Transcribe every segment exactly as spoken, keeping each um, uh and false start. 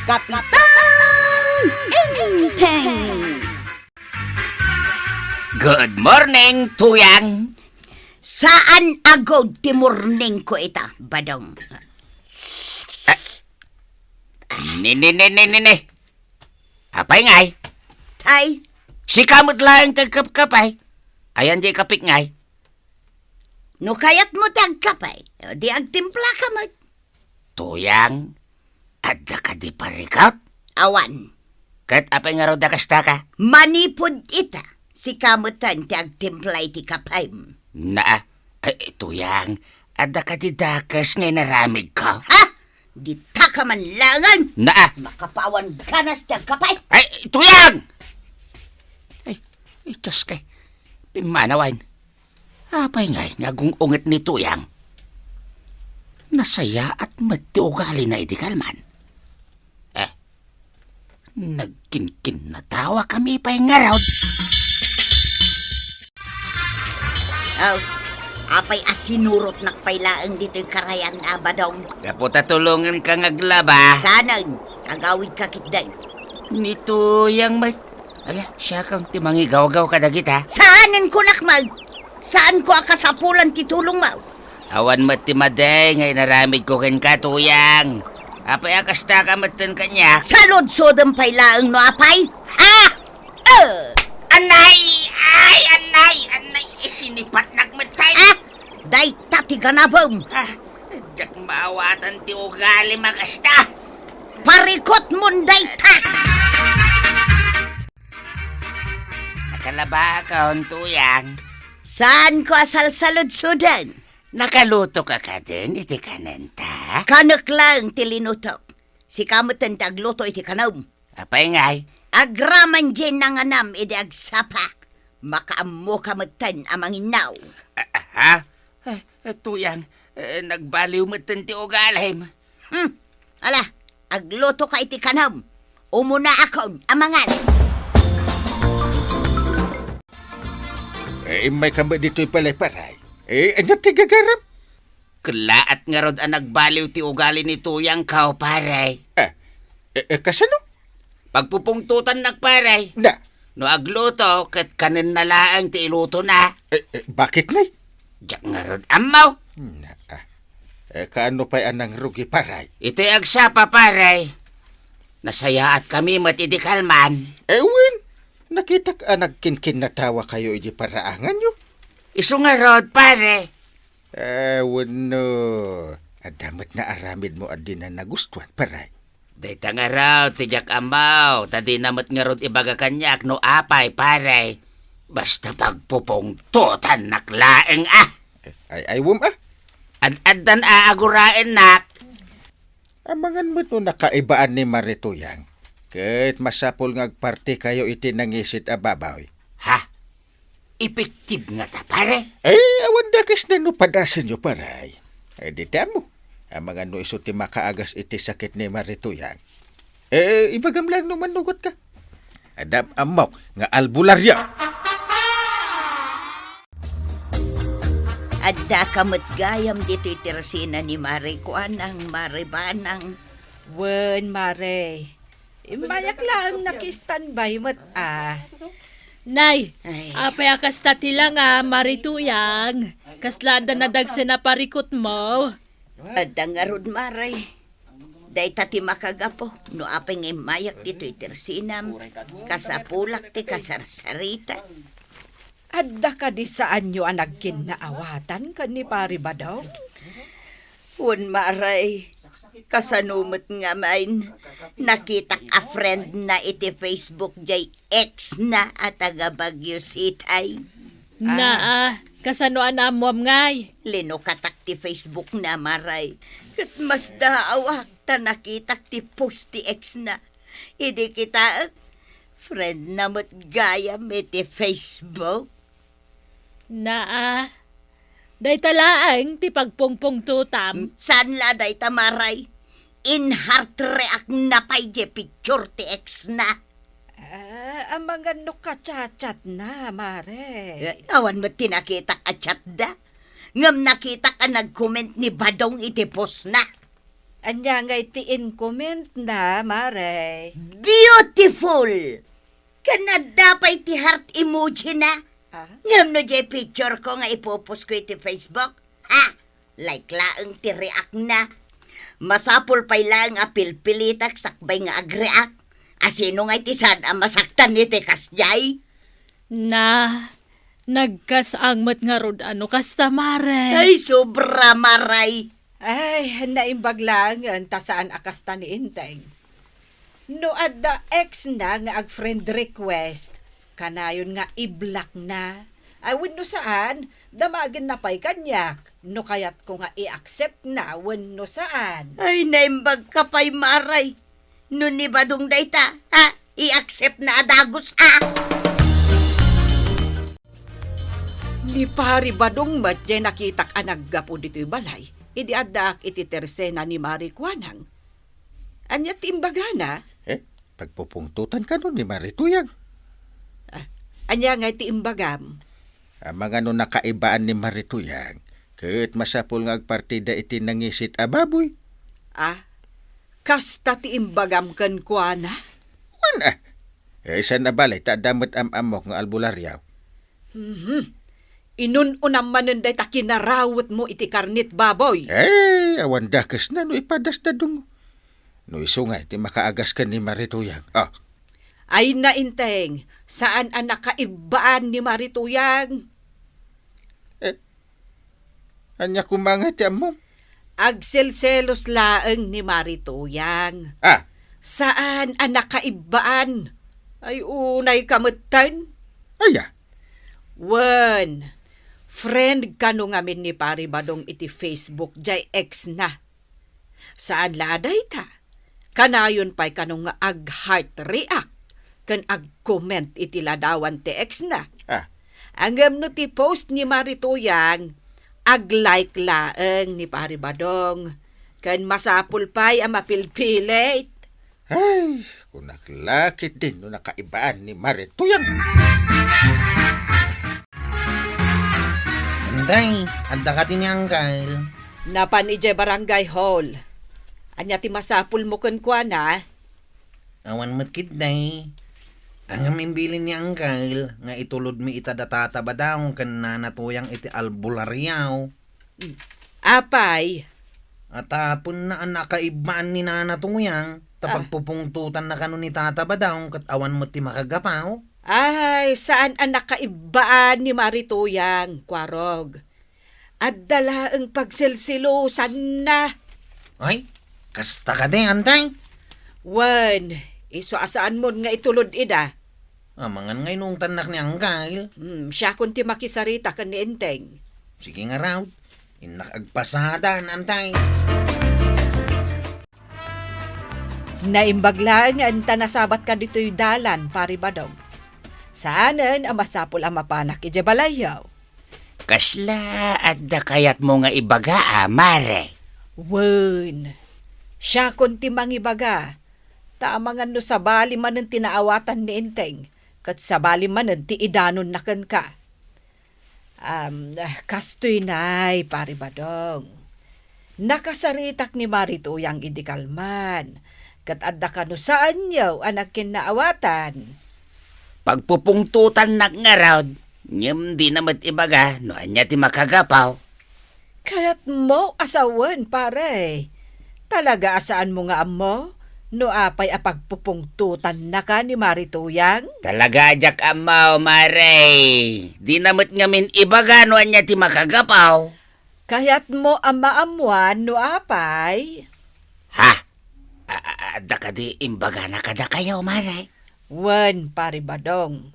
Kapitan Enteng! Good morning, Tuyang! Saan a good ti morningko ita, Badong. Ah, ni, ni, ni, ni, ni, ni. Apay ngay? Tay? Sika met laeng ti agkapkapay. Ayan di kapik ngay? No kayatmo ti agkapay, o di agtimplaka met. Tuyang, adda kadi parikot? Awan. Ket apay ngarud a kasta ka? Manipud ita, sika metten ti agtimpla iti kapayem. Naa, ay, Tuyang, adda kadi dakes nga inaramidko? Ha? Dita ka man laengen? Naa. Makapawan ganas ti agkapay. Ay, Tuyang! Ay, ay, Diyos kay, pimmanawan. Apay ngay nga agung-unget ni Tuyang? Nasayaat met ti ugalina idi kalman. Eh, nagkinkinnatawa kami pay ngarud. Oh, apay a sinurotnak pay laeng ditoy karayan a Badong? Gapu ta tulongenka nga aglaba. Saanen, agawidka ketdi. Ni Tuyang met. Ala, siakon ti mangigawgaw kadagita. Saanen kunak met. Saanko a kasapulan ti tulongmo. Awan met ti madi nga inaramidko kenka, Tuyang. Apay a kasta ka metten kaniak? Saludsodem pay laeng no apay. Ha? Eh! Anay! Ay, anay! Anay! Isinipatnak met tayo! Ah! Dayta ti ganabem! Ah, diak maawatan ti ugalim a kasta! Parikutmon dayta! Nakalabakon, Tuyang. Saanko a salsaludsoden? Nakaluto ka kadin iti kanenta? Kanek laeng ti linutok. Sika metten ti agluto iti kanem. Apay ngay? Agraman diay nanganam idi agsapa. Makaammoka metten a manginnaw. Ah, ah, ha? Eh, eh, Tuyang, eh, nagbaliw metten ti ugalim. Hmm. Ala, aglutoka iti kanem. Umunaakon a mangan. Eh, immayka met ditoy balay, pare. Eh, ania ti gagaram? Kellaat ngarud a nagbaliw ti ugali ni Tuyangko, pare. Eh, eh, eh, kasano? Pagpupungtotannak, pare. Na? No agluto, ket kanenna laeng ti ilutona. Eh, eh, bakit ngay? Diak ngarud ammo. Na, ah. Eh, kaano pay a nangrugi, pare? Iti agsapa, pare. Nasayaat kami met idi kalman. Eh, wen, nakitak a nagkinkinnatawa kayo idi paraanganyo. Isu ngarud, pare. Eh, wenno, adda met naaramidmo a dina nagustuan, pare? Dayta ngarud ti diak ammo, ta dina met ngarud ibaga kaniak no apay, pare. Basta pagpupungtotannak laeng, ah! Ay, ay, wen, ah. Ad-addan a aguraennak. Amangan met no nakaibaan ni Mare Tuyang. Ket masapul nga agpartikayo iti nangisit a baboy. Ha? Epektibo ngata, pare? Eh, awan dakes na no padasenyo, pare. Eh, di ti ammo. Amangan no isu ti makaagas iti sakit ni Mare Tuyang. Eh, ibagam laeng no mannugot ka. Adda ammok nga albularyo. Adda ka met gayam ditoy tersina ni Mare Kuanang, Mare Banang. Wen, Mare. Immayak laeng nakistanbay met, ah. Nay, ay. Apay a kasta ti langa, Mare Tuyang? Kasla adda nadagsen a parikutmo? Adda ngarud, Mare. Dayta ti makagapu no apay nga immayak ditoy tersinam, kasapulak ti kasarsarita. Adda kadi saanyo a nagkinnaawatan ken ni Pari Badong? Wen, Mare, kasano met ngamin, nakitak a friend na iti Facebook jay ex na a taga Baguio City. Naa, kasano a naammuam ngay? Linukatak ti Facebook na, Mare, ket masdaawak ta nakitak ti post ti ex na. Idi kitaek, friend na met gayam iti Facebook. Naa, dayta laeng ti pagpungpungtotam. Saan la dayta, Mare? In-heart react na pay jay picture ti ex na. Ah, amangan no ka-chat-chatna, Mare. Eh, awan met ti nakitak a chatda. Ngem nakitak a nag-comment ni Badong iti post na. Ania ngay ti in-comment na, Mare? Beautiful! Ken adda pay ti heart emoji na. Ah? Ngem no diay picture ko nga ipopost ko iti Facebook, ha? Like laeng ti react na. Masapul pay laeng a pilpilitak sakbay nga ag-react. Asino ngay ti saan a masaktan iti kasdiay? Na, nagkas-ang met ngarud a no kasta, Mare. Ay, sobra, Maray. Ay, naimbag laengen ta saan a kasta ni Enteng. No adda ex na nga ag-friend request, kanayon nga i-block na. Ay, wenno saan, damagenna pay kaniak no kayatko nga i-accept na wenno saan. Ay, naimbag ka pay, Maray. No ni Badong dayta, ha? I-accept na a dagus, a! Ni Pari Badong met diay nakitak a naggapu ditoy balay, idi addaak iti tersena ni Mari Kuanang. Ania ti imbagana? Eh, pagpupungtotan kano ni Mari Tuyang? Ah, ania ngay ti imbagam? Amangan no nakaibaan ni Mari Tuyang, ket masapul nga agpartida iti nangisit a baboy. Ah, kasta ti imbagam kenkuana? Wen, ah. Eh, saan a balay ta adda met am-ammok nga albularyo. Mhm. Inun-unam manen dayta kinarawetmo iti karnit baboy. Eh, awan dakesna no ipadasda dungo. No isu ngay ti makaagas ken ni Mari Tuyang. Ah. Ay, nainteng, saan a nakaibbaan ni Mari Tuyang? Eh, ania koma ngay ti ammom? Agselselos laeng ni Mari Tuyang. Ah. Saan a nakaibbaan? Ay, unay ka metten? Aya? Wen, friend kano ngamin ni Pari Badong iti Facebook, diay ex na. Saan la a dayta, kanayon pay kano nga ag-heart react ken ag-comment iti ladawan ti ex na. Ah. Ngem no ti post ni Mari Tuyang, ag-like laeng ni Pari Badong. Ken masapul pay a mapilpilit. Ay, kunak la ketdin no nakaibaan ni Mari Tuyang. Anday, adda kadi ni Anggal? Napan idiay barangay hall. Ania ti masapulmo kenkuana? Awan met ketdi. Ngem imbilin ni Anggal nga itulodmi ita da Tata Badong ken Nana Tuyang iti albularyo. Apay? Ata aponna a nakaibbaan ni Nana Tuyang, ta Ah. pagpupungtotanna kano ni Tata Badong ket awan met ti makagapaw. Ay, saan a nakaibbaan ni Mari Tuyang, Kuarog. Adda laeng pagselselosanna. Ay, kasta kadi, Antay? Wen, isu a saanmon nga itulod ida. Amangan nga inungtannak ni Anggal. Hmm, siakon ti makisarita ken ni Enteng. Sige ngarud, innak agpasadan, Antay. Naimbag laeng ta nasabatka ditoy dalan, Pari Badong. Saanen a masapul a mapanak idiay balayyo. Kasla adda kayatmo nga ibaga, a, Mare? Wen, siakon ti mangibaga. Ta amangan no sabali manen ti naawatan ni Enteng, ket sabali manen ti idanonna kenka. Am, kastoy nay, Pari Badong. Nakasaritak ni Mari Tuyang idi kalman, ket adda kano saanyo a nagkinnaawatan. Pagpupungtotannak ngarud, ngem dina met ibaga no ania ti makagapaw. Kayatmo a sawen, pare. Talaga a saanmo nga ammo no apay a pagpupungtotannaka ni Mari Tuyang? Talaga a diak ammo, Mare. Dina met ngamin ibaga no ania ti makagapaw. Kayatmo a maammuan no apay? Ha? A-, a-, adda kadi imbagana kadakayo, Mare? Wen, Pari Badong.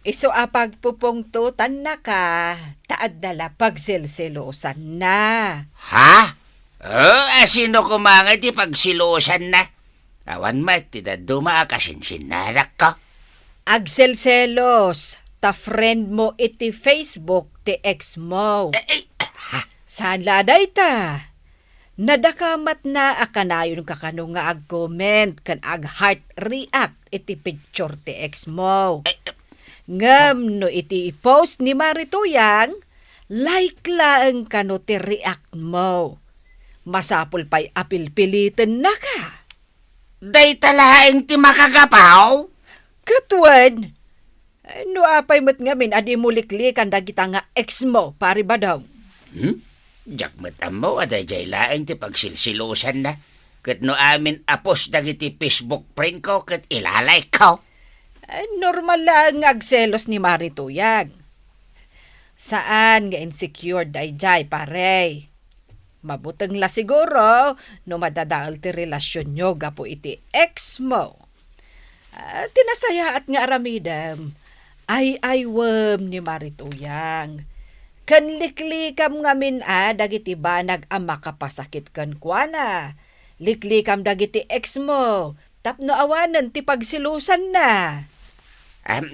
Isu a pagpupungtotannaka, ta adda la pagselselosanna. Ha? Oh, asino koma nga ti pagselosanna? Awan met ti dadduma a kasinsinnarakko. Agselselos, ta friend mo iti Facebook ti ex mo. Eh, eh, ha? Saan la a dayta? Nadakamatna a kanayonka kano nga ag-comment ken ag-heart react iti picture ti ex mo. Eh, eh. Ngem no iti i-post ni Mari Tuyang, like laeng kano ti react mo. masapul pay a pilpilitennaka. Dayta laeng ti makagapu? Ket wen, no apay met ngamin a dimo liklikan dagita nga ex mo, Pari Badong? Hmm? Diak met ammo a daydiay laeng ti pagsilsilusanna. Ket no amin a post dagiti Facebook friend ko ket ilalayko. Eh, normal laeng nga agselos ni Mari Tuyang. Saan nga insecure daydiay, pare. Mabuteng la siguro no madadael ti relasionyo gapu iti ex mo. Ah, ti nasayaat nga aramidem, ay-aywem ni Mari Tuyang. Ken liklikam ngamin a dagiti banag a makapasakit kenkuana. Liklikam dagiti ex mo tapno awanen ti pagsilusanna. Am,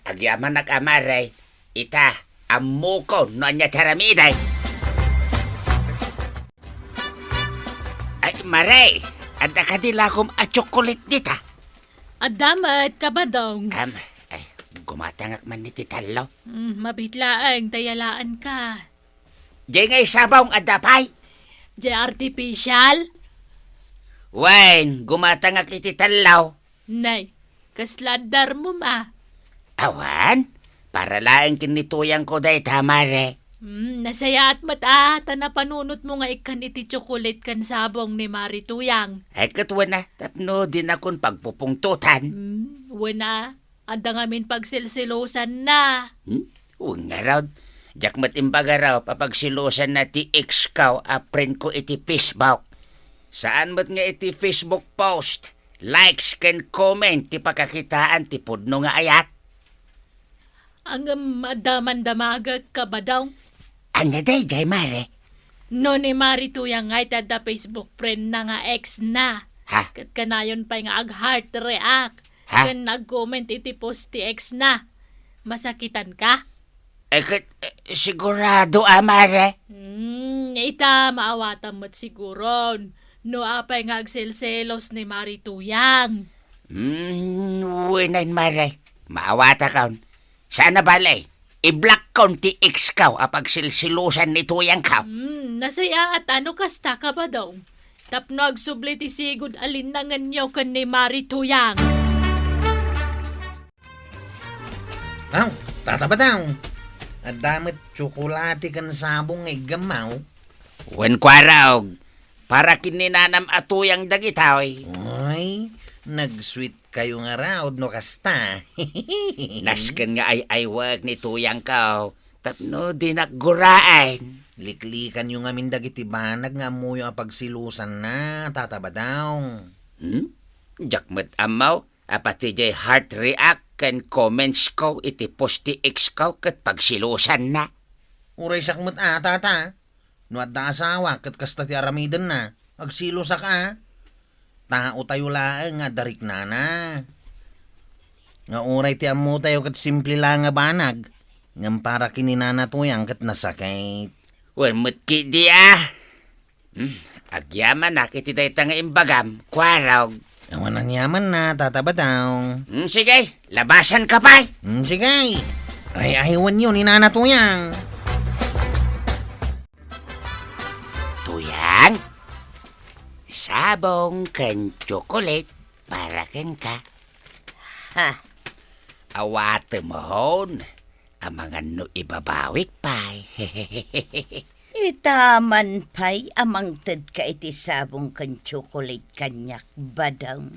agyamanak a, mare. Ita, ammokon no ania ti aramidek. Ay, mare, adda kadi lakom a tsokolit dita? Adda met, Kabadong. Am, ay, gumatangak man iti tallo. Mm, mabit laeng, ta yalaanka. Diay ngay sabong adda pay? Diay artificial? Wen, gumatangak iti tallo. Nay, kasla addarmo ma? Awan, para laeng ken ni Tuyangko dayta, mare. Hmm, nasayaat met a, ta napanunotmo nga ikkan iti tsokolit ken sabong ni Mari Tuyang. Ay, ket wen a, tapno dinakon pagpupungtotan. Hmm, wen a, adda ngamin pagsilsilusanna. Hmm? Wen ngarud, diak met imbagarup a pagsilusanna ti ex ko a friend ko iti Facebook. Saan met nga iti Facebook post, likes ken comment ti pakakitaan ti pudno nga ayat. Ngem adda man damagek, Kabadong. Ania daydiay, mare? No ni Mari Tuyang ngay ti adda Facebook friend na nga ex na. Ha? Ket kanayon pay nga ag-heart react. Ha? Ken nag-comment iti post ti ex na. Masakitanka? Eh, ket, eh, sigurado a, mare? Hmm, ita, maawatam met siguron. No apay nga agselselos ni Mari Tuyang. Hmm, wen a, mare. Maawatakon. Saan a bale, i-block kon ti ex ko a pagsilsilusan ni Tuyang ko. Hmm, nasayaat a no kasta, Kabadong. Tapno agsubli ti sigud a linnangenyo ken ni Mari Tuyang. Aw, Tata Badong, adda met tsokolate ken sabong nga iggammaw? Wen, Kuarog, para ken ni nanam a Tuyang dagitoy. Ay, nag-sweet kayo ngarud no kasta. Nasken nga ay-aywek ni Tuyang ko, tapno dinak guraen. Liklikanyo ngamin dagiti banag nga ammoyo a pagsilusanna, Tata Badong. Hmm? Diak met ammo a pati jay heart react ken comments ko iti post ti ex ko ket pagsilusanna. Uray siak met a, Tata. No adda asawa ket kasta ti aramidenna, agsilosak a. Taotayo laeng nga adda riknana. Nga uray ti ammotayo ket simple la nga banag, ngem para ken ni Nana Tuyang ket nasakit. Wen met ketdi a. Hmm, agyamanak iti dayta nga imbagam, Kuarog. Awan aniamanna, Tata Badong. Hmm, sige, labasanka pay. Hmm, sige. Ay, aywenyo ni Nana Tuyang. Tuyang, sabong ken tsokolate para kenka. Ha? Awatem hon, amangan no ibabawik pay. Ita man pay a mangtedka iti sabong ken tsokolate kaniak, Badong.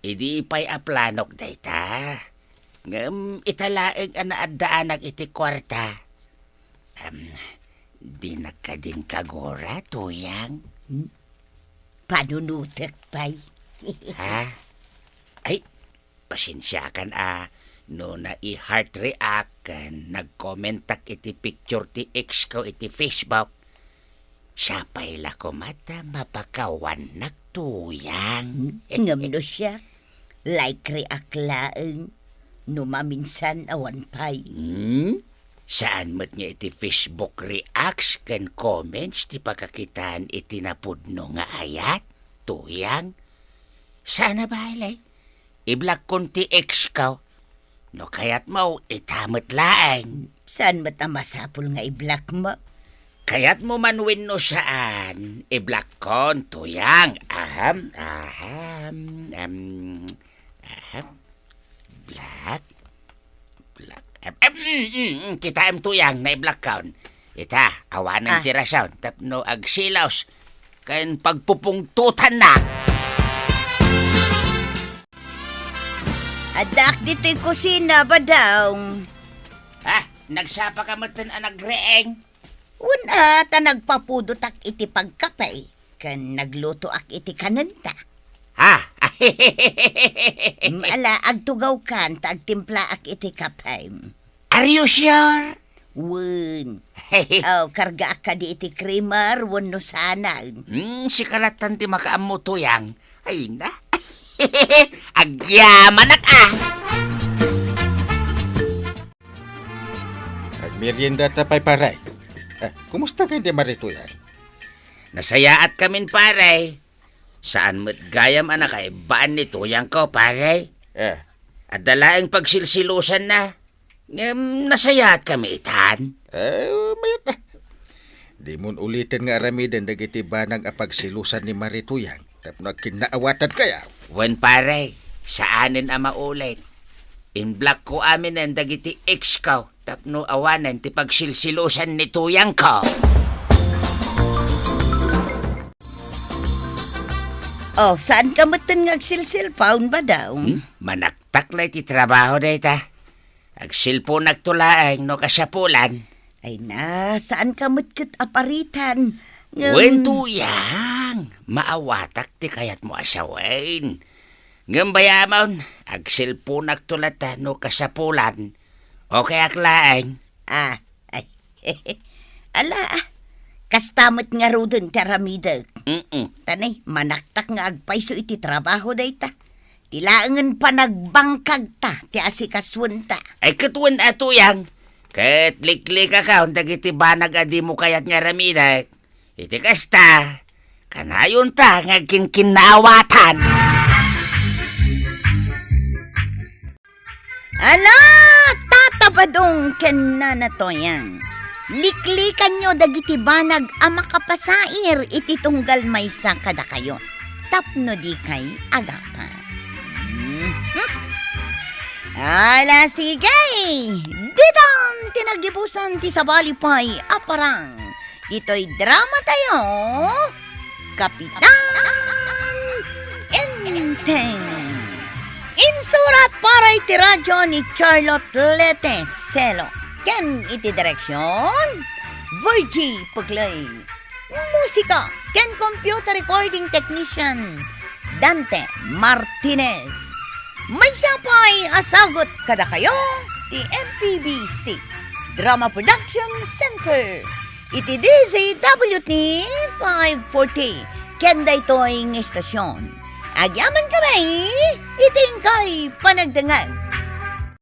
Idi pay a planok dayta. Ngem ita laeng a naaddaanak iti kuarta. Em, dinak kadin kagura, Tuyang? Hmm? Panunotek pay. Ha? Ay, pasensiakan a no nai-heart react ken nag-commentak iti picture ti ex ko iti Facebook. Sapay la koma ta mapakawannak, Tuyang. Ngem no siak, like react laeng. No maminsan, awan pay. Hmm? Saan met nga iti Facebook reacts ken comments ti pakakitaan iti napudno nga ayat, Tuyang? Saan a bale? I-block kon ti ex ko. No kayatmo, ita met laeng. Saan met a masapul nga i-block mo? Kayatmo man wenno saan, i-block kon, Tuyang. Ahem, ahem, em, ahem. Block? Block? Em, em, mm, mm, mm, kitaem, Tuyang, nai-block kon. Ita, awanen Ah. ti rason, tapno agsilos, ken pagpupungtotanna. Addaak ditoy kusina, Badong. Ha? Nagsapa ka metten a nagreeng? Wen a, ta nagpapudotak iti pagkape, ken naglutoak iti kanenta. Ha? Mm, ala, agtugawkan ta agtimplaak iti kape. Are you sure? Wen. Oh, kargaak kadi iti creamer wenno saanen. Hmm, sika lattan ti makaammo, Tuyang. Ay na. Agyamanak, ah. Agmeriendata pay, pare. Ah, kumusta kadi Mari Tuyang? Nasayaat kamin, pare. Saan met gayam a nakaibbaan ni Tuyangko, pare. Eh. Adda laeng pagsilsilusanna. Ngem nasayaat kami itan. Eh, mayat na. Dimon uliten nga aramiden dagiti banag a pagsilusan ni Mari Tuyang tapno agkinnaawatankayo. Wen, pare, saanen a maulit. Inblockko aminen dagiti ex ko tapno awanen ti pagsilsilusan ni Tuyangko. Oh, saanka metten nga agsilsilpaon, Badong? Hmm? Manaktak la iti trabaho dayta. Agsilponakto laeng no kasapulan. Ay na, saanka met ket aparitan. Ngem Wen, Tuyang, maawatak ti kayatmo a sawen. Ngem bayamon, agsilponakto latta no kasapulan. Okay ak laeng. Ah, ay. Ala, ah. Kasta met ngaruden ti aramidek. Mm-mm. Tani, manaktak nga agpayso iti trabaho dayta. Ti laengen panagbangkagta ti asikasuenta. Ay, ket wen a, Tuyang, ket liklikakon dagiti banag a dimo kayat nga aramidek. Iti kasta, kanayonta nga agkinkinnaawatan. Ala, Tata Badong ken Nana Tuyang, liklikanyo dagiti banag a makapasair iti tunggal maysa kadakayo tapno dikay agapa. Mhm. Ala, sige! Ditan ti naggibusan ti sabali pay a parang ditoy drama tayo, Kapitan Enteng. Insurat para iti radyo ni Charlotte Lete Celo ken iti direksyon, Virgie Puglay. Musika ken computer recording technician, Dante Martinez. Maysa pay a sagut kadakayo ti M P B C Drama Production Center iti D Z W T five forty ken daytoy nga istasyon. Agyaman kami iti inkay panagdengngeg.